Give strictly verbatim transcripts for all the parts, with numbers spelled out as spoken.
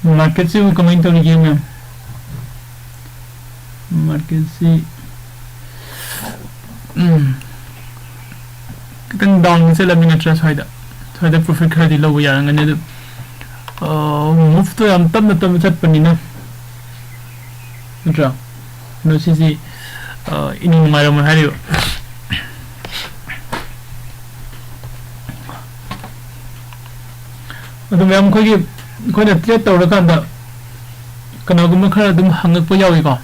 ꯃꯥꯔꯀꯦꯠꯁꯤꯕꯨ ꯀꯃꯥꯏꯅ ꯇꯧꯔꯤꯒꯦ ꯃꯦꯝ? ꯃꯥꯔꯀꯦꯠꯁꯤ ꯎꯝ, ꯈꯤꯇꯪ ꯗꯥꯎꯟ ꯆꯠꯂꯝꯃꯤ ꯅꯠꯇ꯭ꯔꯥ? ꯁ꯭ꯋꯥꯏꯗ ꯁ꯭ꯋꯥꯏꯗ ꯄ꯭ꯔꯣꯐꯤꯠ ꯈꯔꯗꯤ ꯂꯧꯕ ꯌꯥꯔꯝꯒꯅꯤ꯫ ꯑꯗꯨ ꯃꯨꯐꯇꯣ ꯌꯥꯝ ꯇꯞꯅ ꯇꯞꯅ ꯆꯠꯄꯅꯤꯅ, ꯅꯠꯇ꯭ꯔꯥ? ꯑꯗꯣ ꯁꯤꯁꯤ ꯏꯅꯨꯡ ꯅꯨꯡꯉꯥꯏꯔꯝꯃꯣꯏ ꯍꯥꯏꯔꯤꯕ꯫ ꯑꯗꯨ ꯃꯌꯥꯝ ꯑꯩꯈꯣꯏꯒꯤ ꯑꯩꯈꯣꯏꯅ ꯇ꯭ꯔꯦꯠ ꯇꯧꯔꯀꯥꯟꯗ ꯀꯅꯥꯒꯨꯝꯕ ꯈꯔ ꯑꯗꯨꯝ ꯍꯪꯉꯛꯄ ꯌꯥꯎꯏꯀꯣ꯫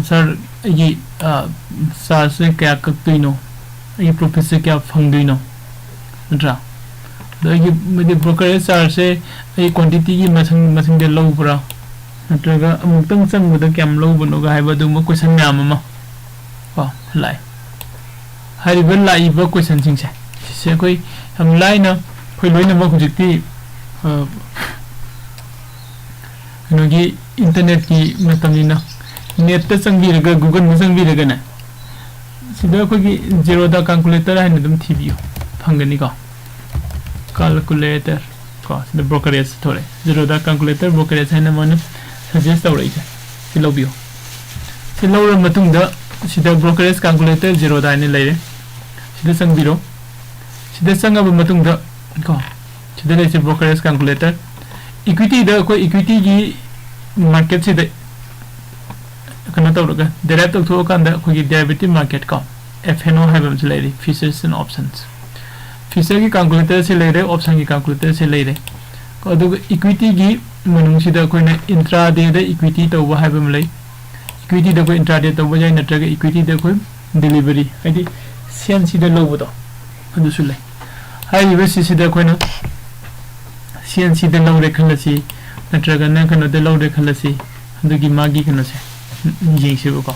"ꯁꯥꯔ, ꯑꯩꯒꯤ ꯆꯥꯔꯖꯁꯦ ꯀꯌꯥ ꯀꯛꯇꯣꯏꯅꯣ, ꯑꯩꯒꯤ ꯄ꯭ꯔꯣꯐꯤꯠꯁꯦ ꯀꯌꯥ ꯐꯪꯗꯣꯏꯅꯣ?" ꯅꯠꯇ꯭ꯔꯥ? ꯑꯗꯣ ꯑꯩꯒꯤ ꯃꯗꯤ ꯕ꯭ꯔꯣꯀꯔꯦꯖ ꯆꯥꯔꯖꯁꯦ ꯑꯩ ꯀ꯭ꯋꯥꯟꯇꯤꯇꯤꯒꯤ ꯃꯁꯤꯡ ꯃꯁꯤꯡꯗ ꯂꯧꯕ꯭ꯔꯥ, ꯅꯠꯇ꯭ꯔꯒ ꯑꯃꯨꯛꯇꯪ ꯆꯪꯕꯗ ꯀꯌꯥꯝ ꯂꯧꯕꯅꯣꯒ ꯍꯥꯏꯕ ꯑꯗꯨꯒꯨꯝꯕ ꯀꯣꯏꯁꯟ ꯃꯌꯥꯝ ꯑꯃ ꯀꯣ ꯂꯥꯛꯑꯦ꯫ ꯍꯥꯏꯔꯤꯕ ꯂꯥꯛꯏꯕ ꯀꯣꯏꯁꯟꯁꯤꯡꯁꯦ ꯁꯤꯁꯦ ꯑꯩꯈꯣꯏ ꯌꯥꯝ ꯂꯥꯏꯅ ꯑꯩꯈꯣꯏ ꯂꯣꯏꯅꯃꯛ ꯍꯧꯖꯤꯛꯇꯤ ꯀꯩꯅꯣꯒꯤ ꯏꯟꯇꯔꯅꯦꯠꯀꯤ ꯃꯇꯝꯅꯤꯅ ꯅꯦꯠꯇ ꯆꯪꯕꯤꯔꯒ ꯒꯨꯒꯜꯗ ꯆꯪꯕꯤꯔꯒꯅꯦ, ꯁꯤꯗ ꯑꯩꯈꯣꯏꯒꯤ ꯖꯦꯔꯣꯗꯥ ꯀꯥꯜꯀꯨꯂꯦꯇꯔ ꯍꯥꯏꯅ ꯑꯗꯨꯝ ꯊꯤꯕꯤꯌꯨ, ꯐꯪꯒꯅꯤꯀꯣ꯫ ꯀꯥꯜꯀꯨꯂꯦꯇꯔ ꯀꯣ, ꯁꯤꯗ ꯕ꯭ꯔꯣꯀꯔꯦꯖ ꯊꯣꯛꯂꯛꯑꯦ꯫ ꯖꯦꯔꯣꯗꯥ ꯀꯥꯜꯀꯨꯂꯦꯇꯔ ꯕ꯭ꯔꯣꯀꯔꯦꯖ ꯍꯥꯏꯅ ꯃꯣꯏꯅ ꯁꯖꯦꯁ ꯇꯧꯔꯛꯏꯁꯦ꯫ ꯁꯤ ꯂꯧꯕꯤꯌꯨ꯫ ꯁꯤ ꯂꯧꯔ ꯃꯇꯨꯡꯗ ꯁꯤꯗ ꯕ꯭ꯔꯣꯀꯔꯦꯖ ꯀꯥꯜꯀꯨꯂꯦꯇꯔ ꯖꯦꯔꯣꯗꯥ ꯍꯥꯏꯅ ꯂꯩꯔꯦ꯫ ꯁꯤꯗ ꯆꯪꯕꯤꯔꯣ꯫ ꯁꯤꯗ ꯆꯪꯉꯕ ꯃꯇꯨꯡꯗ ꯀꯣ, ꯁꯤꯗ ꯂꯩꯔꯤꯁꯦ ꯕ꯭ꯔꯣꯀꯔꯦꯖ ꯀꯥꯜꯀꯨꯂꯦꯇꯔ꯫ ꯏꯀ꯭ꯋꯤꯇꯤꯗ ꯑꯩꯈꯣꯏ ꯏꯀ꯭ꯋꯤꯇꯤꯒꯤ ꯃꯥꯔꯀꯦꯠꯁꯤꯗ ꯀꯩꯅꯣ ꯇꯧꯔꯒ ꯗꯦꯔꯥꯏꯞ ꯇꯧꯊꯣꯛꯑꯀꯥꯟꯗ ꯑꯩꯈꯣꯏꯒꯤ ꯗꯦꯔꯥꯏꯕꯦꯇꯤꯞ ꯃꯥꯔꯀꯦꯠ ꯀꯣ, ꯑꯦꯐ ꯑꯦꯟ ꯑꯣ ꯍꯥꯏꯕ ꯑꯃꯁꯨ ꯂꯩꯔꯤ, ꯐ꯭ꯌꯨꯆꯔꯁ ꯑꯦꯟ ꯑꯣꯞꯁꯟꯁ꯫ ꯐ꯭ꯌꯨꯆꯔꯒꯤ ꯀꯥꯜꯀꯨꯂꯦꯇꯔꯁꯦ ꯂꯩꯔꯦ, ꯑꯣꯞꯁꯟꯒꯤ ꯀꯥꯜꯀꯨꯂꯦꯇꯔꯁꯦ ꯂꯩꯔꯦ꯫ ꯑꯗꯨꯒ ꯏꯀ꯭ꯋꯤꯇꯤꯒꯤ ꯃꯅꯨꯡꯁꯤꯗ ꯑꯩꯈꯣꯏꯅ ꯏꯟꯇ꯭ꯔꯥꯗꯦꯗ ꯏꯀ꯭ꯋꯤꯇꯤ ꯇꯧꯕ ꯍꯥꯏꯕ ꯑꯃ ꯂꯩ꯫ ꯏꯀ꯭ꯋꯤꯇꯤꯗ ꯑꯩꯈꯣꯏ ꯏꯟꯇ꯭ꯔꯥꯗꯦ ꯇꯧꯕ ꯌꯥꯏ, ꯅꯠꯇ꯭ꯔꯒ ꯏꯀ꯭ꯋꯤꯇꯤꯗ ꯑꯩꯈꯣꯏ ꯗꯦꯂꯤꯚꯔꯤ, ꯍꯥꯏꯗꯤ ꯁꯦꯟꯁꯤꯗ ꯂꯧꯕꯗꯣ, ꯑꯗꯨꯁꯨ ꯂꯩ꯫ ꯍꯥꯏꯔꯤꯕ ꯁꯤꯁꯤꯗ ꯑꯩꯈꯣꯏꯅ ꯁꯦꯟꯁꯤꯗ ꯂꯧꯔꯦ ꯈꯜꯂꯁꯤ, ꯅꯠꯇ꯭ꯔꯒꯅ ꯀꯩꯅꯣꯗ ꯂꯧꯔꯦ ꯈꯜꯂꯁꯤ, ꯑꯗꯨꯒꯤ ꯃꯥꯒꯤ ꯀꯩꯅꯣꯁꯦ ꯌꯦꯡꯁꯦꯕꯀꯣ꯫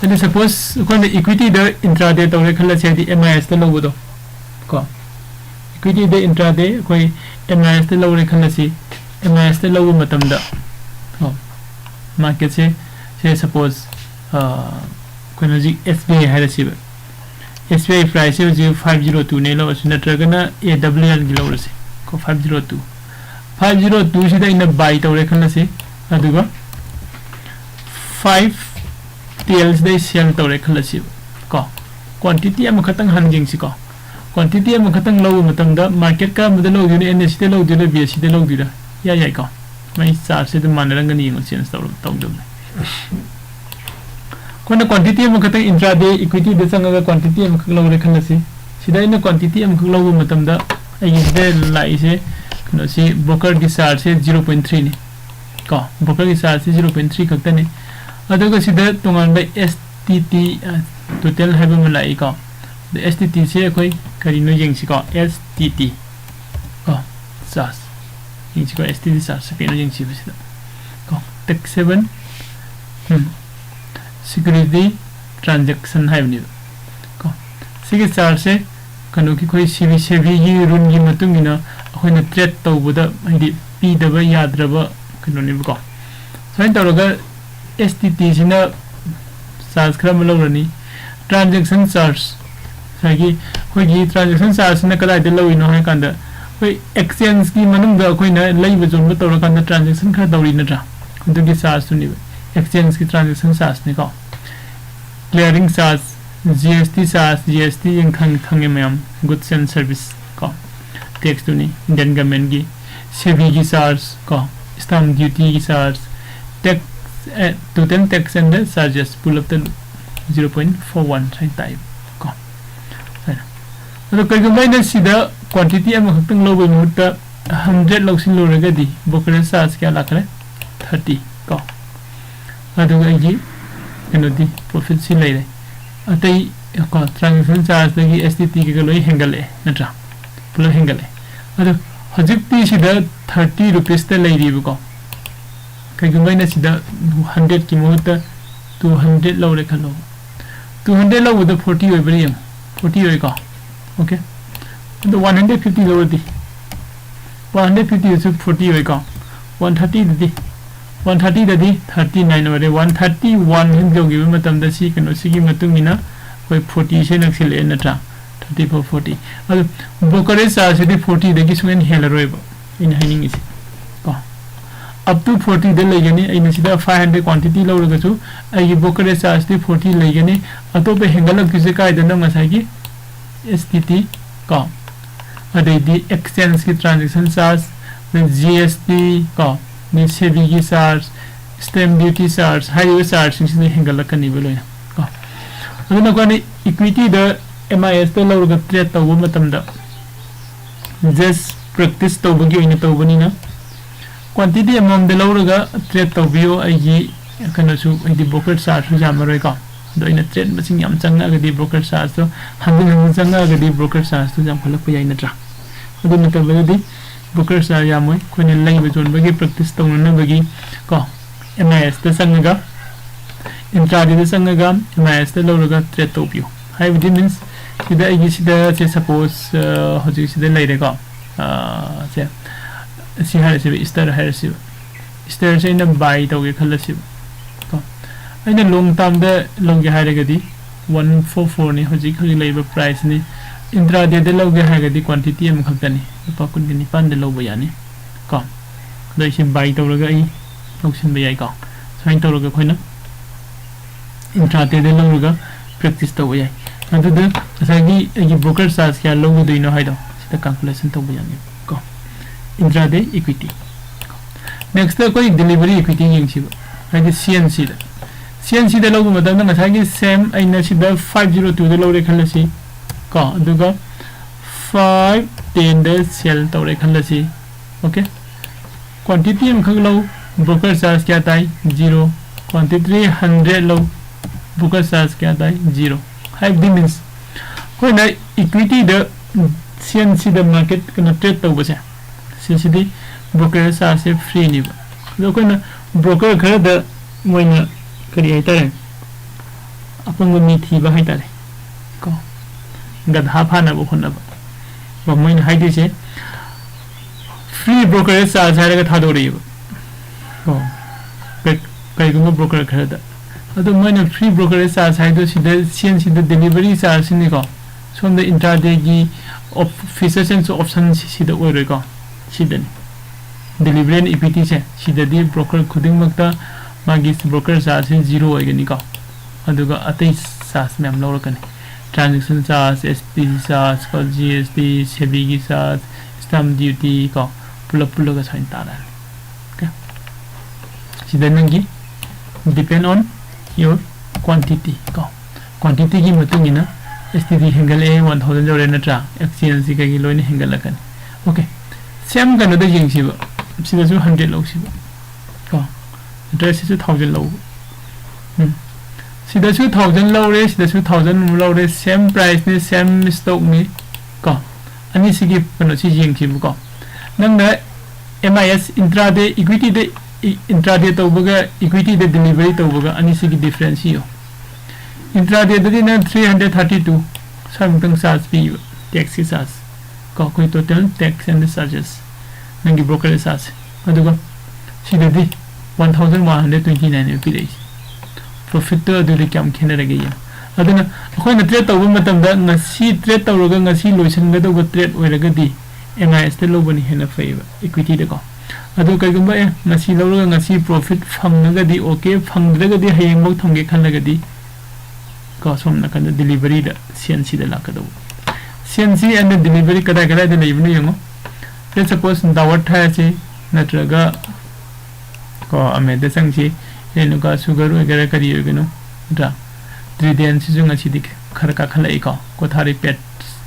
ꯍꯥꯏꯗꯤ ꯁꯄꯣꯁ ꯑꯩꯈꯣꯏꯅ ꯏꯀ꯭ꯋꯤꯇꯤꯗ ꯏꯟꯇ꯭ꯔꯥꯗꯦ ꯇꯧꯔꯦ ꯈꯜꯂꯁꯤ, ꯍꯥꯏꯗꯤ ꯑꯦꯝ ꯑꯥꯏ ꯑꯦꯁꯇ ꯂꯧꯕꯗꯣ ꯀꯣ, ꯏꯀ꯭ꯋꯤꯇꯤꯗ ꯏꯟꯇ꯭ꯔꯥꯗꯦ ꯑꯩꯈꯣꯏ ꯑꯦꯝ ꯑꯥꯏ ꯑꯦꯁꯇ ꯂꯧꯔꯦ ꯈꯜꯂꯁꯤ, ꯑꯦꯝ ꯑꯥꯏ ꯑꯦꯁꯇ ꯂꯧꯕ ꯃꯇꯝꯗ ꯀꯣ, ꯃꯥꯔꯀꯦꯠꯁꯦ, ꯁꯦ ꯁꯄꯣꯁ ꯑꯩꯈꯣꯏꯅ ꯍꯧꯖꯤꯛ ꯑꯦꯁ ꯕꯤ ꯑꯥꯏ ꯍꯥꯏꯔꯁꯤꯕ, ꯑꯦꯁ ꯕꯤ ꯑꯥꯏ ꯄ꯭ꯔꯥꯏꯁꯁꯦ ꯍꯧꯖꯤꯛ ꯐꯥꯏꯚ ꯖꯤꯔꯣ ꯇꯨꯅꯦ ꯂꯧꯔꯁꯤ, ꯅꯠꯇ꯭ꯔꯒꯅ ꯑꯦ ꯗꯕꯜꯌꯨ ꯑꯦꯜꯒꯤ ꯂꯧꯔꯁꯤ ꯀꯣ, five zero two. Five zero two ꯁꯤꯗ ꯑꯩꯅ buy ꯇꯧꯔꯦ ꯈꯜꯂꯁꯤ, ꯑꯗꯨꯒ five twelve ꯁꯤꯗ ꯑꯩ sell ꯇꯧꯔꯦ ꯈꯜꯂꯁꯤ꯫ ꯀꯣ, quantity ꯑꯃꯈꯛꯇꯪ ꯍꯥꯟꯅ ꯌꯦꯡꯁꯤꯀꯣ꯫ Quantity ꯑꯃꯈꯛꯇꯪ ꯂꯧꯕ ꯃꯇꯝꯗ market ꯀꯔꯝꯕꯗ ꯂꯧꯗꯣꯏꯅꯣ? NSCꯗ ꯂꯧꯗꯣꯏꯔꯥ, BSCꯗ ꯂꯧꯗꯣꯏꯔꯥ? ꯌꯥꯏ, ꯌꯥꯏꯀꯣ꯫ ꯃꯥꯏ chartꯁꯦ ꯑꯗꯨꯝ ꯃꯥꯟꯅꯔꯝꯒꯅꯤ, ꯌꯦꯡꯉꯣ, change ꯇꯧꯔ ꯇꯧꯗꯕꯅꯦ꯫ ꯑꯩꯈꯣꯏꯅ quantity ꯑꯃꯈꯛꯇꯪ intraday equityꯗ ꯆꯪꯉꯒ quantity ꯑꯃꯈꯛ ꯂꯧꯔꯦ ꯈꯜꯂꯁꯤ꯫ ꯁꯤꯗ ꯑꯩꯅ quantity ꯑꯃꯈꯛ ꯂꯧꯕ ꯃꯇꯝꯗ ꯑꯩꯒꯤ ꯁꯤꯗ ꯂꯥꯛꯏꯁꯦ ꯀꯩꯅꯣꯁꯤ, brokerꯒꯤ chartꯁꯦ zero point threeꯅꯤ꯫ ꯀꯣ, brokerꯒꯤ chartꯁꯦ zero point three ꯈꯛꯇꯅꯤ꯫ ꯑꯗꯨꯒ ꯁꯤꯗ ꯇꯣꯉꯥꯟꯕ STT, ꯑ, total ꯍꯥꯏꯕ ꯑꯃ ꯂꯥꯛꯏꯀꯣ꯫ ꯑꯗ STTꯁꯦ ꯑꯩꯈꯣꯏ ꯀꯔꯤꯅꯣ ꯌꯦꯡꯁꯤꯀꯣ, STT꯫ ꯀꯣ, charge꯫ ꯌꯦꯡꯁꯤꯀꯣ, STT chargeꯁꯦ ꯀꯩꯅꯣ ꯌꯦꯡꯁꯤꯕ ꯁꯤꯗ꯫ ꯀꯣ, taxable, ꯎꯝ, security transaction ꯍꯥꯏꯕꯅꯦꯕ꯫ ꯀꯣ, ꯁꯤꯒꯤ chargeꯁꯦ ꯀꯩꯅꯣꯒꯤ, ꯑꯩꯈꯣꯏ SEBI, SEBIꯒꯤ ruleꯒꯤ ꯃꯇꯨꯡ ꯏꯟꯅ ꯑꯩꯈꯣꯏꯅ trade ꯇꯧꯕꯗ ꯍꯥꯏꯗꯤ ꯄꯤꯗꯕ ꯌꯥꯗ꯭ꯔꯕ ꯀꯩꯅꯣꯅꯦꯕꯀꯣ꯫ ꯁꯨꯃꯥꯏꯅ ꯇꯧꯔꯒ STTꯁꯤꯅ charge ꯈꯔ ꯑꯃ ꯂꯧꯔꯅꯤ꯫ Transaction charge, ꯉꯁꯥꯏꯒꯤ ꯑꯩꯈꯣꯏꯒꯤ transaction chargeꯁꯤꯅ ꯀꯗꯥꯏꯗ ꯂꯧꯔꯤꯅꯣ ꯍꯥꯏ ꯀꯥꯟꯗ, ꯑꯩꯈꯣꯏ exchangeꯀꯤ ꯃꯅꯨꯡꯗ ꯑꯩꯈꯣꯏꯅ ꯂꯩꯕ ꯆꯣꯟꯕ ꯇꯧꯔꯀꯥꯟꯗ transaction ꯈꯔ ꯇꯧꯔꯤ ꯅꯠꯇ꯭ꯔꯥ? ꯑꯗꯨꯒꯤ chargeꯇꯨꯅꯦꯕ, exchangeꯀꯤ transaction chargeꯅꯤꯀꯣ꯫ Clearing charge, GST charge, GST ꯌꯦꯡ ꯈꯪ-, ꯈꯪꯉꯦ ꯃꯌꯥꯝ, goods and service ꯀꯣ, taxꯇꯨꯅꯤ, Indian governmentꯀꯤ, SEBIꯒꯤ charge ꯀꯣ, stamp dutyꯒꯤ charge, tax, A, total tax and the charges ꯄꯨꯂꯞꯇ zero point four one ꯁꯨꯃꯥꯏꯅ ꯇꯥꯏ ꯀꯣ꯫ ꯁꯨꯃꯥꯏꯅ꯫ ꯑꯗꯣ ꯀꯩꯒꯨꯝꯕ ꯑꯩꯅ ꯁꯤꯗ quantity ꯑꯃꯈꯛꯇꯪ ꯂꯧꯕꯒꯤ ꯃꯍꯨꯠꯇ hundred ꯂꯧꯁꯤꯜꯂꯨꯔꯒꯗꯤ brokerage charge ꯀꯌꯥ ꯂꯥꯛꯈ꯭ꯔꯦ? Thirty ꯀꯣ꯫ ꯑꯗꯨꯒ ꯑꯩꯒꯤ ꯀꯩꯅꯣꯗꯤ profitꯁꯤ ꯂꯩꯔꯦ꯫ ꯑꯇꯩ ꯀꯣ, transaction chargeꯗꯒꯤ STT ꯀꯩꯀꯥ ꯂꯣꯏ ꯍꯦꯟꯒꯠꯂꯛꯑꯦ ꯅꯠꯇ꯭ꯔꯥ? ꯄꯨꯂꯞ ꯍꯦꯟꯒꯠꯂꯛꯑꯦ꯫ ꯑꯗꯣ ꯍꯧꯖꯤꯛꯇꯤ ꯁꯤꯗ thirty rupeesꯇ ꯂꯩꯔꯤꯕꯀꯣ꯫ ꯀꯩꯒꯨꯝꯕ ꯑꯩꯅ ꯁꯤꯗ hundredꯀꯤ ꯃꯍꯨꯠꯇ two hundred ꯂꯧꯔꯦ ꯈꯜꯂꯣ꯫ Two hundred ꯂꯧꯕꯗ forty ꯑꯣꯏꯕ꯭ꯔꯥ ꯌꯦꯡꯉꯣ꯫ Forty ꯑꯣꯏꯀꯣ꯫ Okay꯫ ꯑꯗꯣ one hundred fifty ꯂꯧꯔꯗꯤ? One hundred fiftyꯗꯁꯨ forty ꯑꯣꯏꯀꯣ꯫ One thirtyꯗꯗꯤ? One thirtyꯗꯗꯤ thirty nine ꯑꯣꯏꯔꯦ꯫ One thirty one ꯍꯦꯛ ꯌꯧꯈꯤꯕ ꯃꯇꯝꯗ ꯁꯤ ꯀꯩꯅꯣꯁꯤꯒꯤ ꯃꯇꯨꯡ ꯏꯟꯅ ꯑꯩꯈꯣꯏ fortyꯁꯦ ꯅꯛꯁꯤꯜꯂꯛꯑꯦ ꯅꯠꯇ꯭ꯔꯥ? Thirty four, forty꯫ ꯑꯗꯣ brokerage chargeꯁꯤꯗꯤ fortyꯗꯒꯤ ꯁꯨꯡꯍꯦꯟ ꯍꯦꯜꯂꯔꯣꯏꯕ꯫ ꯑꯩꯅ ꯍꯥꯏꯅꯤꯡꯉꯤꯁꯦ ꯀꯣ꯫ Up to forty ꯗ ꯂꯩꯒꯅꯤ꯫ ꯑꯩꯅ ꯁꯤꯗ five hundred quantity ꯂꯧꯔꯒꯁꯨ ꯑꯩꯒꯤ brokerage charge ꯇꯤ forty ꯂꯩꯒꯅꯤ꯫ ꯑꯇꯣꯞꯄ ꯍꯦꯟꯒꯠꯂꯛꯇꯣꯏꯁꯦ ꯀꯥꯏꯗꯅꯣ? ꯉꯁꯥꯏꯒꯤ S T T ꯀꯣ, ꯑꯗꯩꯗꯤ exchange ꯀꯤ transaction charge, ꯑꯗꯩ G S T ꯀꯣ, ꯑꯗꯩ SEBI ꯒꯤ charge, stamp duty charge ꯍꯥꯏꯔꯤꯕ charge ꯁꯤꯡꯁꯤꯅ ꯍꯦꯟꯒꯠꯂꯛꯀꯅꯤꯕ ꯂꯣꯏꯅ ꯀꯣ꯫ ꯑꯗꯨꯅ ꯑꯩꯈꯣꯏꯅ equity the M I S ꯇ ꯂꯧꯔꯒ trade ꯇꯧꯕ ꯃꯇꯝꯗ just practice ꯇꯧꯕꯒꯤ ꯑꯣꯏꯅ ꯇꯧꯕꯅꯤꯅ, quantity ꯑꯃꯃꯝꯗ ꯂꯧꯔꯒ trade ꯇꯧꯕꯤꯌꯣ꯫ ꯑꯩꯒꯤ ꯀꯩꯅꯣꯁꯨ, ꯍꯥꯏꯗꯤ broker charge ꯁꯨ ꯌꯥꯝꯃꯔꯣꯏꯀꯣ꯫ ꯑꯗꯣ ꯑꯩꯅ trade ꯃꯁꯤꯡ ꯌꯥꯝ ꯆꯪꯉꯛꯑꯒꯗꯤ broker charge ꯇꯣ ꯍꯟꯖꯤꯟ ꯍꯟꯖꯤꯟ ꯆꯪꯉꯛꯑꯒꯗꯤ broker charge ꯇꯣ ꯌꯥꯝꯈꯠꯂꯛꯄ ꯌꯥꯏ, ꯅꯠꯇ꯭ꯔꯥ? ꯑꯗꯨ ꯅꯠꯇꯕꯗꯗꯤ broker charge ꯌꯥꯝꯃꯣꯏ꯫ ꯑꯩꯈꯣꯏꯅ ꯂꯩꯕ ꯌꯣꯟꯕꯒꯤ practice ꯇꯧꯅꯅꯕꯒꯤ ꯀꯣ, M I S ꯇ ꯆꯪꯉꯒ, intraday ꯗ ꯆꯪꯉꯒ M I S ꯇ ꯂꯧꯔꯒ trade ꯇꯧꯕꯤꯌꯨ꯫ ꯍꯥꯏꯕꯗꯤ means ꯁꯤꯗ ꯑꯩꯒꯤ ꯁꯤꯗ ꯁꯦ suppose, ꯑ, ꯍꯧꯖꯤꯛ ꯁꯤꯗ ꯂꯩꯔꯦꯀꯣ꯫ ꯑ, ꯁꯦ, ꯁꯤ ꯍꯥꯏꯔꯁꯤꯕ, Easter ꯍꯥꯏꯔꯁꯤꯕ꯫ Easter ꯁꯦ ꯑꯩꯅ buy ꯇꯧꯒꯦ ꯈꯜꯂꯁꯤꯕ ꯀꯣ꯫ ꯑꯩꯅ long term ꯗ ꯂꯧꯒꯦ ꯍꯥꯏꯔꯒꯗꯤ one four four ꯅꯤ ꯍꯧꯖꯤꯛ ꯍꯧꯖꯤꯛ ꯂꯩꯔꯤꯕ price ꯅꯤ꯫ Intraday ꯗ ꯂꯧꯒꯦ ꯍꯥꯏꯔꯒꯗꯤ quantity ꯑꯃꯈꯛꯇꯅꯤ, ꯂꯨꯄꯥ ꯀꯨꯟꯒ ꯅꯤꯄꯥꯟꯗ ꯂꯧꯕ ꯌꯥꯅꯤ ꯀꯣ꯫ ꯑꯗꯣ ꯑꯩꯁꯦ buy ꯇꯧꯔꯒ ꯑꯩ ꯂꯧꯁꯤꯟꯕ ꯌꯥꯏꯀꯣ꯫ ꯁꯨꯃꯥꯏꯅ ꯇꯧꯔꯒ ꯑꯩꯈꯣꯏꯅ intraday ꯗ ꯂꯧꯔꯒ practice ꯇꯧꯕ ꯌꯥꯏ꯫ ꯑꯗꯨꯗ ꯉꯁꯥꯏꯒꯤ ꯑꯩꯒꯤ broker charge ꯀꯌꯥ ꯂꯧꯒꯗꯣꯏꯅꯣ ꯍꯥꯏꯗꯣ ꯁꯤꯗ calculation ꯇꯧꯕ ꯌꯥꯅꯤ ꯀꯣ, intraday equity꯫ Next ꯑꯩꯈꯣꯏ delivery equity ꯌꯦꯡꯁꯤꯕ, ꯍꯥꯏꯗꯤ C N C ꯗ꯫ C N C ꯗ ꯂꯧꯕ ꯃꯇꯝꯗ ꯉꯁꯥꯏꯒꯤ same ꯑꯩꯅ ꯁꯤꯗ five zero two ꯗ ꯂꯧꯔꯦ ꯈꯜꯂꯁꯤ ꯀꯣ, ꯑꯗꯨꯒ five ten ꯗ sell ꯇꯧꯔꯦ ꯈꯜꯂꯁꯤ꯫ Okay, quantity ꯑꯃꯈꯛ ꯂꯧ, broker charge ꯀꯌꯥ ꯇꯥꯏ? Zero꯫ Quantity hundred ꯂꯧ, broker charge ꯀꯌꯥ ꯇꯥꯏ? Zero꯫ ꯍꯥꯏꯕꯗꯤ means ꯑꯩꯈꯣꯏꯅ equity ꯗ C N C ꯗ market ꯀꯩꯅꯣ trade ꯇꯧꯕꯁꯦ, ꯁꯤꯁꯤꯗꯤ broker charge ꯁꯦ free ꯅꯦꯕ꯫ ꯑꯗꯣ ꯑꯩꯈꯣꯏꯅ broker ꯈꯔꯗ ꯃꯣꯏꯅ ꯀꯔꯤ ꯍꯥꯏꯇꯥꯔꯦ, ꯑꯄꯪꯕ ꯃꯤ ꯊꯤꯕ ꯍꯥꯏꯇꯥꯔꯦ ꯀꯣ, ꯒꯙꯥ ꯐꯥꯅꯕ ꯍꯣꯠꯅꯕ꯫ ꯀꯣ, ꯃꯣꯏꯅ ꯍꯥꯏꯗꯣꯏꯁꯦ free brokerage charge ꯍꯥꯏꯔꯒ ꯊꯥꯗꯣꯔꯛꯏꯕ ꯀꯣ, ꯀꯩ-, ꯀꯩꯒꯨꯝꯕ broker ꯈꯔꯗ꯫ ꯑꯗꯣ ꯃꯣꯏꯅ free brokerage charge ꯍꯥꯏꯗꯣ ꯁꯤꯗ C N C ꯗ delivery charge ꯁꯤꯅꯤꯀꯣ, ꯁꯣꯝꯗ intraday ꯒꯤ op-, futures and option ꯁꯤ-, ꯁꯤꯗ ꯑꯣꯏꯔꯣꯏꯀꯣ꯫ ꯁꯤꯗꯅꯤ꯫ Delivery and equity ꯁꯦ ꯁꯤꯗꯗꯤ broker ꯈꯨꯗꯤꯡꯃꯛꯇ ꯃꯥꯒꯤ broker charge ꯁꯦ zero ꯑꯣꯏꯒꯅꯤꯀꯣ꯫ ꯑꯗꯨꯒ ꯑꯇꯩ charge ꯃꯌꯥꯝ ꯂꯧꯔꯛꯀꯅꯤ꯫ Transaction charge, S T C charge ꯀꯣ, G S T, SEBI ꯒꯤ charge, stamp duty ꯀꯣ, ꯄꯨꯂꯞ ꯄꯨꯜꯂꯒ ꯁꯨꯃꯥꯏꯅ ꯇꯥꯔꯛꯑꯅꯤ꯫ Okay? ꯁꯤꯗ ꯅꯪꯒꯤ depend on your quantity ꯀꯣ꯫ Quantity ꯒꯤ ꯃꯇꯨꯡ ꯏꯟꯅ S T D ꯍꯦꯟꯒꯠꯂꯛꯑꯦ, one thousand ꯌꯧꯔꯦ ꯅꯠꯇ꯭ꯔꯥ? Exchange ꯁꯤ ꯀꯩꯒꯤ ꯂꯣꯏꯅ ꯍꯦꯟꯒꯠꯂꯛꯀꯅꯤ꯫ Okay, same ꯀꯩꯅꯣꯗ ꯌꯦꯡꯁꯤꯕ, ꯁꯤꯗꯁꯨ hundred ꯂꯧꯁꯤꯕ ꯀꯣ, ꯅꯠꯇ꯭ꯔꯒ ꯁꯤꯁꯨ thousand ꯂꯧꯕ꯫ ꯎꯝ꯫ ꯁꯤꯗꯁꯨ thousand ꯂꯧꯔꯦ, ꯁꯤꯗꯁꯨ thousand ꯑꯃꯨꯛ ꯂꯧꯔꯦ, same price ꯅꯤ, same stock ꯅꯤ ꯀꯣ꯫ ꯑꯅꯤꯁꯤꯒꯤ ꯀꯩꯅꯣꯁꯤ ꯌꯦꯡꯁꯤꯕꯀꯣ꯫ ꯅꯪꯅ M I S intraday equity the, intraday ꯇꯧꯕꯒ equity ꯗ delivery ꯇꯧꯕꯒ ꯑꯅꯤꯁꯤꯒꯤ difference ꯁꯤ ꯌꯦꯡꯉꯣ꯫ Intraday ꯗꯗꯤ ꯅꯪ three hundred thirty two ꯁ꯭ꯋꯥꯏꯃꯨꯛꯇꯪ charge ꯄꯤꯕ, tax ꯀꯤ charge ꯀꯣ, ꯑꯩꯈꯣꯏ total tax and charges, ꯅꯪꯒꯤ brokerage charge꯫ ꯑꯗꯨꯒ ꯁꯤꯗꯗꯤ one thousand one hundred twenty nine ꯅꯦ ꯄꯤꯔꯛꯏꯁꯦ꯫ Profit ꯇꯣ ꯑꯗꯨꯗꯤ ꯀꯌꯥꯝ ꯈꯦꯠꯅꯔꯒꯦ ꯌꯦꯡꯉꯣ꯫ ꯑꯗꯨꯅ ꯑꯩꯈꯣꯏꯅ trade ꯇꯧꯕ ꯃꯇꯝꯗ ꯉꯁꯤ trade ꯇꯧꯔꯒ ꯉꯁꯤ ꯂꯣꯏꯁꯤꯟꯒꯗꯧꯕ trade ꯑꯣꯏꯔꯒꯗꯤ M I S ꯇ ꯂꯧꯕꯅ ꯍꯦꯟꯅ ꯐꯩꯌꯦꯕ, equity ꯗꯀꯣ꯫ ꯑꯗꯨ ꯀꯩꯒꯨꯝꯕ, ꯑꯦ, ꯉꯁꯤ ꯂꯧꯔꯒ ꯉꯁꯤ profit ꯐꯪꯉꯒꯗꯤ okay, ꯐꯪꯗ꯭ꯔꯒꯗꯤ ꯍꯌꯦꯡꯐꯥꯎ ꯊꯝꯒꯦ ꯈꯜꯂꯒꯗꯤ ꯀꯣ, ꯁꯣꯝ ꯅꯥꯀꯟꯗ delivery ꯗ C N C ꯗ ꯂꯥꯛꯀꯗꯧꯕ꯫ C N C and delivery ꯀꯗꯥꯏ ꯀꯗꯥꯏꯗ ꯂꯩꯕꯅꯣ ꯌꯦꯡꯉꯣ꯫ Let's suppose Daawat ꯍꯥꯏꯔꯁꯤ, ꯅꯠꯇ꯭ꯔꯒ ꯀꯣ, Amed ꯗ ꯆꯪꯁꯤ, ꯔꯦꯅꯨꯀꯥ sugar ꯑꯣꯏꯒꯦꯔꯥ ꯀꯔꯤ ꯑꯣꯏꯒꯅꯣ, ꯅꯠꯇ꯭ꯔꯥ? Trident ꯁꯤꯁꯨ ꯉꯁꯤꯗꯤ ꯈꯔ ꯀꯥꯈꯠꯂꯛꯏꯀꯣ, Kothari Pet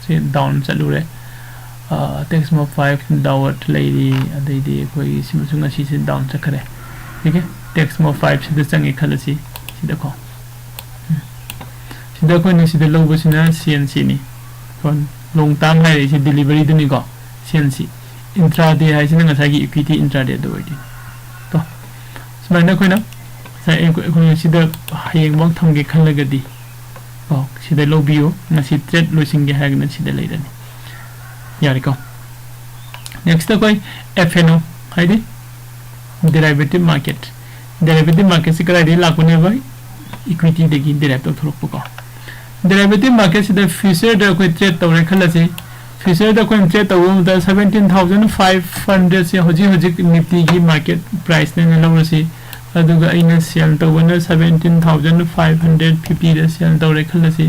ꯁꯤ down ꯆꯠꯂꯨꯔꯦ꯫ ꯑꯥ, Texmo five Daawat ꯂꯩꯔꯤ, ꯑꯗꯩꯗꯤ ꯑꯩꯈꯣꯏꯒꯤ ꯁꯤꯃꯁꯨ ꯉꯁꯤꯁꯦ down ꯆꯠꯈ꯭ꯔꯦ꯫ Okay, Texmo five ꯁꯤꯗ ꯆꯪꯉꯦ ꯈꯜꯂꯁꯤ, ꯁꯤꯗꯀꯣ꯫ ꯎꯝ꯫ ꯁꯤꯗ ꯑꯩꯈꯣꯏꯅ ꯁꯤꯗ ꯂꯧꯕꯁꯤꯅ C N C ꯅꯤ꯫ ꯀꯣ, long term ꯍꯥꯏꯔꯛꯏꯁꯦ delivery ꯗꯨꯅꯤꯀꯣ, C N C꯫ Intraday ꯍꯥꯏꯁꯤꯅ ꯉꯁꯥꯏꯒꯤ equity intraday ꯗꯨ ꯑꯣꯏꯗꯣꯏꯅꯤ꯫ ꯀꯣ, ꯁꯨꯃꯥꯏꯅ ꯑꯩꯈꯣꯏꯅ ꯉꯁꯥꯏ ꯑꯩꯈꯣꯏ, ꯑꯩꯈꯣꯏꯅ ꯁꯤꯗ ꯍꯌꯦꯡꯐꯥꯎ ꯊꯝꯒꯦ ꯈꯜꯂꯒꯗꯤ, ꯀꯣ, ꯁꯤꯗ ꯂꯧꯕꯤꯌꯨ, ꯉꯁꯤ trade ꯂꯣꯏꯁꯤꯟꯒꯦ ꯍꯥꯏꯔꯒꯅ ꯁꯤꯗ ꯂꯩꯔꯅꯤ꯫ ꯌꯥꯔꯦꯀꯣ? Next ꯑꯩꯈꯣꯏ F N O ꯍꯥꯏꯗꯤ derivative market꯫ Derivative market ꯁꯤ ꯀꯗꯥꯏꯗꯒꯤ ꯂꯥꯛꯄꯅꯦꯕ? Equity ꯗꯒꯤ derive ꯇꯧꯊꯣꯔꯛꯄꯀꯣ꯫ Derivative market ꯁꯤꯗ future ꯗ ꯑꯩꯈꯣꯏ trade ꯇꯧꯔꯦ ꯈꯜꯂꯁꯤ, ꯐ꯭ꯌꯨꯆꯔꯗ ꯑꯩꯈꯣꯏꯅ ꯇ꯭ꯔꯦꯠ ꯇꯧꯕ ꯃꯇꯝꯗ seventeen thousand five hundredꯁꯦ ꯍꯧꯖꯤꯛ ꯍꯧꯖꯤꯛ ꯅꯤꯐꯇꯤꯒꯤ ꯃꯥꯔꯀꯦꯠ ꯄ꯭ꯔꯥꯏꯁꯅꯦꯅ ꯂꯧꯔꯁꯤ꯫ ꯑꯗꯨꯒ ꯑꯩꯅ ꯁꯦꯜ ꯇꯧꯕꯅ seventeen thousand five hundred fiftyꯗ ꯁꯦꯜ ꯇꯧꯔꯦ ꯈꯜꯂꯁꯤ꯫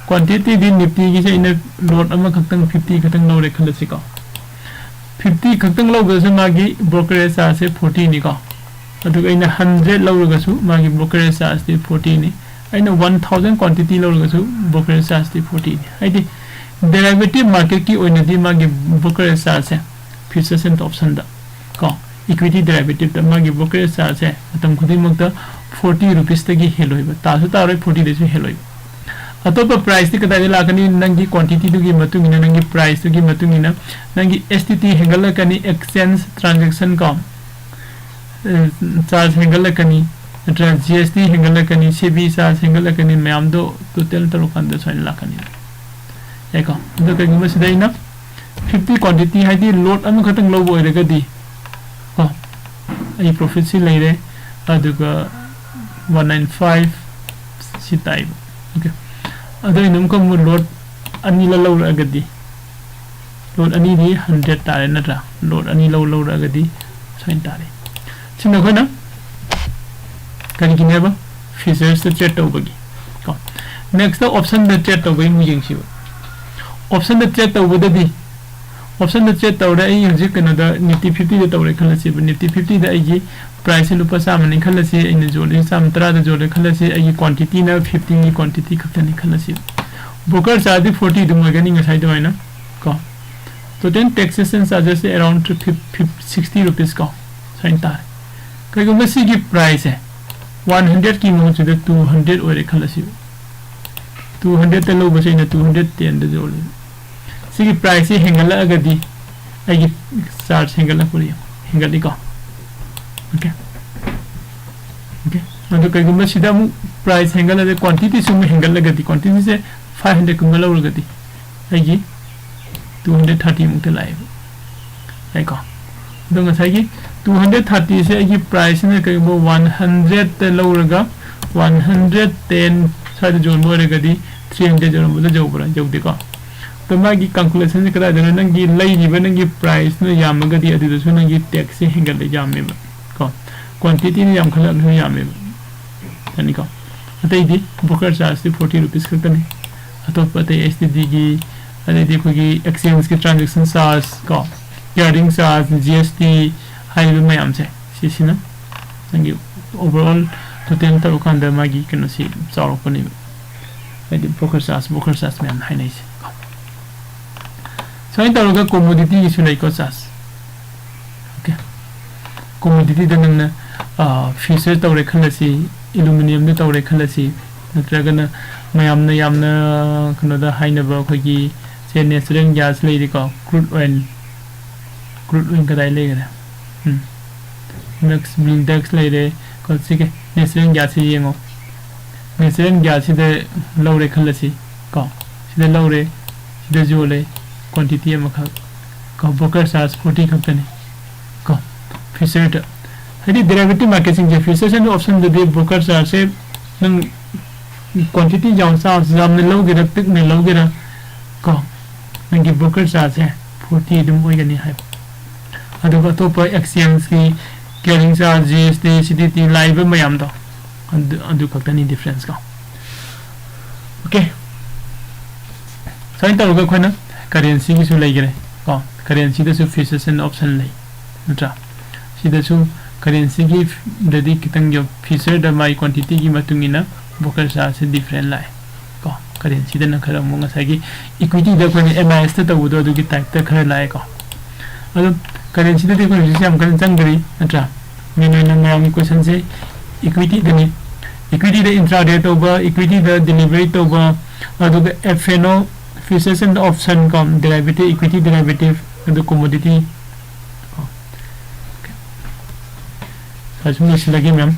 ꯀ꯭ꯋꯥꯟꯇꯤꯇꯤꯗꯤ ꯅꯤꯐꯇꯤꯒꯤꯁꯦ ꯑꯩꯅ ꯂꯣꯠ ꯑꯃꯈꯛꯇꯪ fifty ꯈꯛꯇꯪ ꯂꯧꯔꯦ ꯈꯜꯂꯁꯤꯀꯣ꯫ Fifty ꯈꯛꯇꯪ ꯂꯧꯕꯗꯁꯨ ꯃꯥꯒꯤ brokerage chargeꯁꯦ fortyꯅꯤꯀꯣ꯫ ꯑꯗꯨꯒ ꯑꯩꯅ hundred ꯂꯧꯔꯒꯁꯨ ꯃꯥꯒꯤ brokerage chargeꯇꯤ fortyꯅꯤ꯫ ꯑꯩꯅ one thousand quantity ꯂꯧꯔꯒꯁꯨ brokerage chargeꯇꯤ fortyꯅꯤ꯫ ꯍꯥꯏꯗꯤ derivative marketꯀꯤ ꯑꯣꯏꯅꯗꯤ ꯃꯥꯒꯤ brokerage chargeꯁꯦ futures and optionꯗ ꯀꯣ, equity derivativeꯇ ꯃꯥꯒꯤ brokerage chargeꯁꯦ ꯃꯇꯝ ꯈꯨꯗꯤꯡꯃꯛꯇ forty rupeesꯇꯒꯤ ꯍꯦꯜꯂꯣꯏꯕ, ꯇꯥꯁꯨ ꯇꯥꯔꯣꯏ, fortyꯗꯁꯨ ꯍꯦꯜꯂꯣꯏꯕ꯫ ꯑꯇꯣꯞꯄ priceꯇꯤ ꯀꯗꯥꯏꯗ ꯂꯥꯛꯀꯅꯤ? ꯅꯪꯒꯤ quantityꯗꯨꯒꯤ ꯃꯇꯨꯡ ꯏꯟꯅ, ꯅꯪꯒꯤ priceꯇꯨꯒꯤ ꯃꯇꯨꯡ ꯏꯟꯅ ꯅꯪꯒꯤ S T T ꯍꯦꯟꯒꯠꯂꯛꯀꯅꯤ, exchange transaction ꯀꯣ, charge ꯍꯦꯟꯒꯠꯂꯛꯀꯅꯤ, ꯅꯠꯇ꯭ꯔꯒ G S T ꯍꯦꯟꯒꯠꯂꯛꯀꯅꯤ, SEBI charge ꯍꯦꯟꯒꯠꯂꯛꯀꯅꯤ, ꯃꯌꯥꯝꯗꯣ total ꯇꯧꯔꯀꯥꯟꯗ ꯁꯨꯃꯥꯏꯅ ꯂꯥꯛꯀꯅꯤ꯫ ꯌꯥꯏꯀꯣ? ꯑꯗꯣ ꯀꯩꯒꯨꯝꯕ ꯁꯤꯗ ꯑꯩꯅ fifty quantity ꯍꯥꯏꯗꯤ ꯂꯣꯠ ꯑꯃꯈꯛꯇꯪ ꯂꯧꯕ ꯑꯣꯏꯔꯒꯗꯤ ꯀꯣ, ꯑꯩ profitꯁꯤ ꯂꯩꯔꯦ, ꯑꯗꯨꯒ one nine five ꯁꯤ ꯇꯥꯏꯕ꯫ Okay, ꯑꯗꯣ ꯑꯩꯅ ꯑꯃꯨꯛꯀ ꯑꯃꯨꯛ ꯂꯣꯠ ꯑꯅꯤꯂ ꯂꯧꯔꯛꯑꯒꯗꯤ, ꯂꯣꯠ ꯑꯅꯤꯗꯤ hundred ꯇꯥꯔꯦ ꯅꯠꯇ꯭ꯔꯥ? ꯂꯣꯠ ꯑꯅꯤ ꯂꯧ ꯂꯧꯔꯛꯑꯒꯗꯤ ꯁꯨꯃꯥꯏꯅ ꯇꯥꯔꯦ꯫ ꯁꯤꯅ ꯑꯩꯈꯣꯏꯅ ꯀꯔꯤꯒꯤꯅꯦꯕ? Futuresꯇ trade ꯇꯧꯕꯒꯤ ꯀꯣ꯫ Nextꯇ optionꯗ trade ꯇꯧꯕꯒꯤ ꯑꯃꯨꯛ ꯌꯦꯡꯁꯤꯕ꯫ Optionꯗ trade ꯇꯧꯕꯗꯗꯤ, optionꯗ trade ꯇꯧꯔꯦ, ꯑꯩ ꯍꯧꯖꯤꯛ ꯀꯩꯅꯣꯗ Nifty fiftyꯗ ꯇꯧꯔꯦ ꯈꯜꯂꯁꯦꯕ꯫ Nifty fiftyꯗ ꯑꯩꯒꯤ priceꯁꯦ ꯂꯨꯄꯥ ꯆꯥꯝꯃꯅꯤ ꯈꯜꯂꯁꯤ, ꯑꯩꯅ ꯌꯣꯜꯂꯤꯁꯦ ꯆꯥꯝꯃ ꯇꯔꯥꯗ ꯌꯣꯜꯂꯦ ꯈꯜꯂꯁꯤ, ꯑꯩꯒꯤ quantityꯅ fiftyꯒꯤ quantity ꯈꯛꯇꯅꯤ ꯈꯜꯂꯁꯤ꯫ Broker chargeꯗꯤ forty ꯑꯗꯨꯝ ꯑꯣꯏꯒꯅꯤ ꯉꯁꯥꯏ ꯑꯗꯨꯃꯥꯏꯅ ꯀꯣ꯫ Total taxation chargesꯁꯦ around fif- fif- sixty rupees ꯀꯣ, ꯁꯨꯃꯥꯏꯅ ꯇꯥꯔꯦ꯫ ꯀꯩꯒꯨꯝꯕ ꯁꯤꯒꯤ priceꯁꯦ one hundredꯀꯤ ꯃꯍꯨꯠꯁꯤꯗ two hundred ꯑꯣꯏꯔꯦ ꯈꯜꯂꯁꯤ꯫ Two hundredꯇ ꯂꯧꯕꯁꯦ ꯑꯩꯅ two hundred tenꯗ ꯌꯣꯜꯂꯦ꯫ ꯁꯤꯒꯤ priceꯁꯦ ꯍꯦꯟꯒꯠꯂꯛꯑꯒꯗꯤ ꯑꯩꯒꯤ charge ꯍꯦꯟꯒꯠꯂꯛꯄꯗ ꯌꯦꯡꯉꯨ, ꯍꯦꯟꯒꯠꯂꯤꯀꯣ꯫ Okay, okay, ꯑꯗꯣ ꯀꯩꯒꯨꯝꯕ ꯁꯤꯗ ꯑꯃꯨꯛ price ꯍꯦꯟꯒꯠꯂꯒ quantityꯁꯨ ꯑꯃꯨꯛ ꯍꯦꯟꯒꯠꯂꯒꯗꯤ, quantityꯁꯦ five hundredꯀꯨꯝꯕ ꯂꯧꯔꯒꯗꯤ ꯑꯩꯒꯤ two hundred thirtyꯃꯨꯛꯇ ꯂꯥꯛꯑꯦꯕ꯫ ꯌꯥꯏꯀꯣ? ꯑꯗꯣ ꯉꯁꯥꯏꯒꯤ two hundred thirtyꯁꯦ ꯑꯩꯒꯤ priceꯁꯤꯅ ꯀꯩꯒꯨꯝꯕ one hundredꯇ ꯂꯧꯔꯒ one hundred ten ꯁ꯭ꯋꯥꯏꯗ ꯌꯣꯟꯕ ꯑꯣꯏꯔꯒꯗꯤ three hundred ꯌꯧꯔꯝꯕꯗ ꯌꯧꯕ꯭ꯔꯥ? ꯌꯧꯗꯦꯀꯣ? ꯑꯗꯣ ꯃꯥꯒꯤ ꯀꯥꯜꯀꯨꯂꯦꯁꯟꯁꯦ ꯀꯗꯥꯏꯗꯅꯣ? ꯅꯪꯒꯤ ꯂꯩꯔꯤꯕ ꯅꯪꯒꯤ ꯄ꯭ꯔꯥꯏꯁꯅ ꯌꯥꯝꯃꯒꯗꯤ ꯑꯗꯨꯗꯁꯨ ꯅꯪꯒꯤ ꯇꯦꯛꯁꯁꯦ ꯍꯦꯟꯒꯠꯂꯦ, ꯌꯥꯝꯃꯦꯕ ꯀꯣ꯫ ꯀ꯭ꯋꯥꯟꯇꯤꯇꯤꯅ ꯌꯥꯝꯈꯠꯂꯛꯑꯁꯨ ꯌꯥꯝꯃꯦꯕ꯫ ꯌꯥꯅꯤꯀꯣ? ꯑꯇꯩꯗꯤ ꯕ꯭ꯔꯣꯀꯔ ꯆꯥꯔꯖꯇꯤ ꯐꯣꯔꯇꯤ ꯔꯨꯄꯤꯁ ꯈꯛꯇꯅꯤ꯫ ꯑꯇꯣꯞꯄ ꯑꯇꯩ ꯑꯦꯁ ꯇꯤ ꯗꯤꯒꯤ, ꯑꯗꯩꯗꯤ ꯑꯩꯈꯣꯏꯒꯤ ꯑꯦꯛꯁꯆꯦꯟꯖꯀꯤ ꯇ꯭ꯔꯥꯟꯖꯦꯛꯁꯟ ꯆꯥꯔꯖ ꯀꯣ, ꯀꯤꯌꯥꯔꯤꯡ ꯆꯥꯔꯖ, ꯖꯤ ꯑꯦꯁ ꯇꯤ ꯍꯥꯏꯔꯤꯕ ꯃꯌꯥꯝꯁꯦ, ꯁꯤꯁꯤꯅ ꯅꯪꯒꯤ ꯑꯣꯚꯔꯑꯣꯜ ꯇꯣꯇꯦꯜ ꯇꯧꯔꯀꯥꯟꯗ ꯃꯥꯒꯤ ꯀꯩꯅꯣꯁꯤ ꯆꯥꯎꯔꯛꯄꯅꯦꯕ꯫ ꯍꯥꯏꯗꯤ ꯕ꯭ꯔꯣꯀꯔ ꯆꯥꯔꯖ, ꯕ꯭ꯔꯣꯀꯔ ꯆꯥꯔꯖ ꯃꯌꯥꯝꯅ ꯍꯥꯏꯅꯩꯁꯦ꯫ ꯁꯨꯃꯥꯏꯅ ꯇꯧꯔꯒ ꯀꯣꯃꯣꯗꯤꯇꯤꯒꯤꯁꯨ ꯂꯩꯀꯣ ꯆꯥꯔꯖ꯫ ꯑꯣꯀꯦ, ꯀꯣꯃꯣꯗꯤꯇꯤꯗ ꯅꯪꯅ ꯐ꯭ꯌꯨꯆꯔ ꯇꯧꯔꯦ ꯈꯜꯂꯁꯤ, ꯑꯦꯂꯨꯃꯤꯅꯤꯌꯝꯗ ꯇꯧꯔꯦ ꯈꯜꯂꯁꯤ, ꯅꯠꯇ꯭ꯔꯒꯅ ꯃꯌꯥꯝꯅ ꯌꯥꯝꯅ ꯀꯩꯅꯣꯗ ꯍꯥꯏꯅꯕ ꯑꯩꯈꯣꯏꯒꯤ ꯁꯦ ꯅꯦꯆꯔꯦꯜ ꯒ꯭ꯌꯥꯁ ꯂꯩꯔꯤꯀꯣ, ꯀ꯭ꯔꯨꯗ ꯑꯣꯏꯜ, ꯀ꯭ꯔꯨꯗ ꯑꯣꯏꯜ ꯀꯗꯥꯏ ꯂꯩꯈꯔꯦ? ꯎꯝ, ꯅꯦꯛꯁ ꯕ꯭ꯂꯤꯡꯗꯦꯛꯁ ꯂꯩꯔꯦ ꯀꯣ꯫ ꯁꯤꯒꯤ ꯅꯦꯆꯔꯦꯜ ꯒ꯭ꯌꯥꯁꯁꯤ ꯌꯦꯡꯉꯣ, ꯅꯦꯆꯔꯦꯜ ꯒ꯭ꯌꯥꯁꯁꯤꯗ ꯂꯧꯔꯦ ꯈꯜꯂꯁꯤ ꯀꯣ, ꯁꯤꯗ ꯂꯧꯔꯦ, ꯁꯤꯗ ꯌꯣꯜꯂꯦ, ꯀ꯭ꯋꯥꯟꯇꯤꯇꯤ ꯑꯃꯈꯛ ꯀꯣ, ꯕ꯭ꯔꯣꯀꯔ ꯆꯥꯔꯖ ꯐꯣꯔꯇꯤ ꯈꯛꯇꯅꯤ ꯀꯣ꯫ ꯐ꯭ꯌꯨꯆꯔꯗ ꯍꯥꯏꯗꯤ ꯗꯦꯔꯤꯚꯦꯇꯤꯚ ꯃꯥꯔꯀꯦꯠꯁꯤꯡꯁꯦ, ꯐ꯭ꯌꯨꯆꯔꯁ ꯑꯦꯟ ꯑꯣꯞꯁꯟꯗꯗꯤ ꯕ꯭ꯔꯣꯀꯔ ꯆꯥꯔꯖꯁꯦ ꯅꯪ ꯀ꯭ꯋꯥꯟꯇꯤꯇꯤ ꯌꯥꯝ ꯆꯥꯔꯖ ꯌꯥꯝꯅ ꯂꯧꯒꯦꯔꯥ ꯄꯤꯛꯅ ꯂꯧꯒꯦꯔꯥ ꯀꯣ, ꯅꯪꯒꯤ ꯕ꯭ꯔꯣꯀꯔ ꯆꯥꯔꯖꯁꯦ ꯐꯣꯔꯇꯤ ꯑꯗꯨꯝ ꯑꯣꯏꯒꯅꯤ ꯍꯥꯏꯕ꯫ ꯑꯗꯨꯒ ꯑꯇꯣꯞꯄ ꯑꯦꯛꯁꯆꯦꯟꯖꯀꯤ ꯀꯤꯌꯥꯔꯤꯡ ꯆꯥꯔꯖ, ꯖꯤ ꯑꯦꯁ ꯇꯤ, ꯁꯤ ꯇꯤ ꯇꯤ ꯂꯥꯛꯏꯕ ꯃꯌꯥꯝꯗꯣ, ꯑꯗꯨ ꯑꯗꯨ ꯈꯛꯇꯅꯤ ꯗꯤꯐ꯭ꯔꯦꯟꯁꯀꯣ꯫ ꯑꯣꯀꯦ, ꯁꯨꯃꯥꯏꯅ ꯇꯧꯔꯒ ꯑꯩꯈꯣꯏꯅ ꯀꯔꯦꯟꯁꯤꯒꯤꯁꯨ ꯂꯩꯈꯔꯦ ꯀꯣ꯫ ꯀꯔꯦꯟꯁꯤꯗꯁꯨ ꯐ꯭ꯌꯨꯆꯔꯁ ꯑꯦꯟ ꯑꯣꯞꯁꯟ ꯂꯩ, ꯅꯠꯇ꯭ꯔꯥ? ꯁꯤꯗꯁꯨ ꯀꯔꯦꯟꯁꯤꯒꯤ ꯗꯗꯤ ꯈꯤꯇꯪ ꯐ꯭ꯌꯨꯆꯔꯗ ꯃꯥꯒꯤ ꯀ꯭ꯋꯥꯟꯇꯤꯇꯤꯒꯤ ꯃꯇꯨꯡ ꯏꯟꯅ ꯕ꯭ꯔꯣꯀꯔ ꯆꯥꯔꯖꯁꯦ ꯗꯤꯐ꯭ꯔꯦꯟ ꯂꯥꯛꯑꯦ ꯀꯣ꯫ ꯀꯔꯦꯟꯁꯤꯗꯅ ꯈꯔ ꯑꯃꯨꯛ ꯉꯁꯥꯏꯒꯤ ꯏꯀ꯭ꯋꯤꯇꯤꯗ ꯑꯩꯈꯣꯏꯅ ꯑꯦꯝ ꯑꯥꯏ ꯑꯦꯁꯇ ꯇꯧꯕꯗꯣ ꯑꯗꯨꯒꯤ ꯇꯥꯏꯞꯇ ꯈꯔ ꯂꯥꯛꯑꯦꯀꯣ꯫ ꯑꯗꯣ ꯀꯔꯦꯟꯁꯤꯗꯗꯤ ꯑꯩꯈꯣꯏ ꯍꯧꯖꯤꯛꯁꯦ ꯌꯥꯝ ꯀꯟꯅ ꯆꯪꯗ꯭ꯔꯤ, ꯅꯠꯇ꯭ꯔꯥ? ꯃꯦꯟ ꯑꯣꯏꯅ ꯃꯌꯥꯝꯒꯤ ꯀꯣꯏꯁꯟꯁꯦ ꯏꯀ꯭ꯋꯤꯇꯤꯗꯅꯤ꯫ ꯏꯀ꯭ꯋꯤꯇꯤꯗ ꯏꯟꯇ꯭ꯔꯥꯗꯦ ꯇꯧꯕ, ꯏꯀ꯭ꯋꯤꯇꯤꯗ ꯗꯤꯂꯤꯚꯔꯤ ꯇꯧꯕ, ꯑꯗꯨꯒ F N O, ꯐ꯭ꯌꯨꯆꯔꯁ and option ꯀꯣ, ꯗꯦꯔꯤꯚꯦꯇꯤꯚ, ꯏꯀ꯭ꯋꯤꯇꯤ ꯗꯦꯔꯤꯚꯦꯇꯤꯚ, ꯑꯗꯨ ꯀꯣꯃꯣꯗꯤꯇꯤ ꯀꯣ꯫ ꯑꯣꯀꯦ, ꯁ꯭ꯋꯥꯏ ꯁꯨꯝ ꯂꯣꯏꯁꯤꯜꯂꯒꯦ ꯃꯦꯝ꯫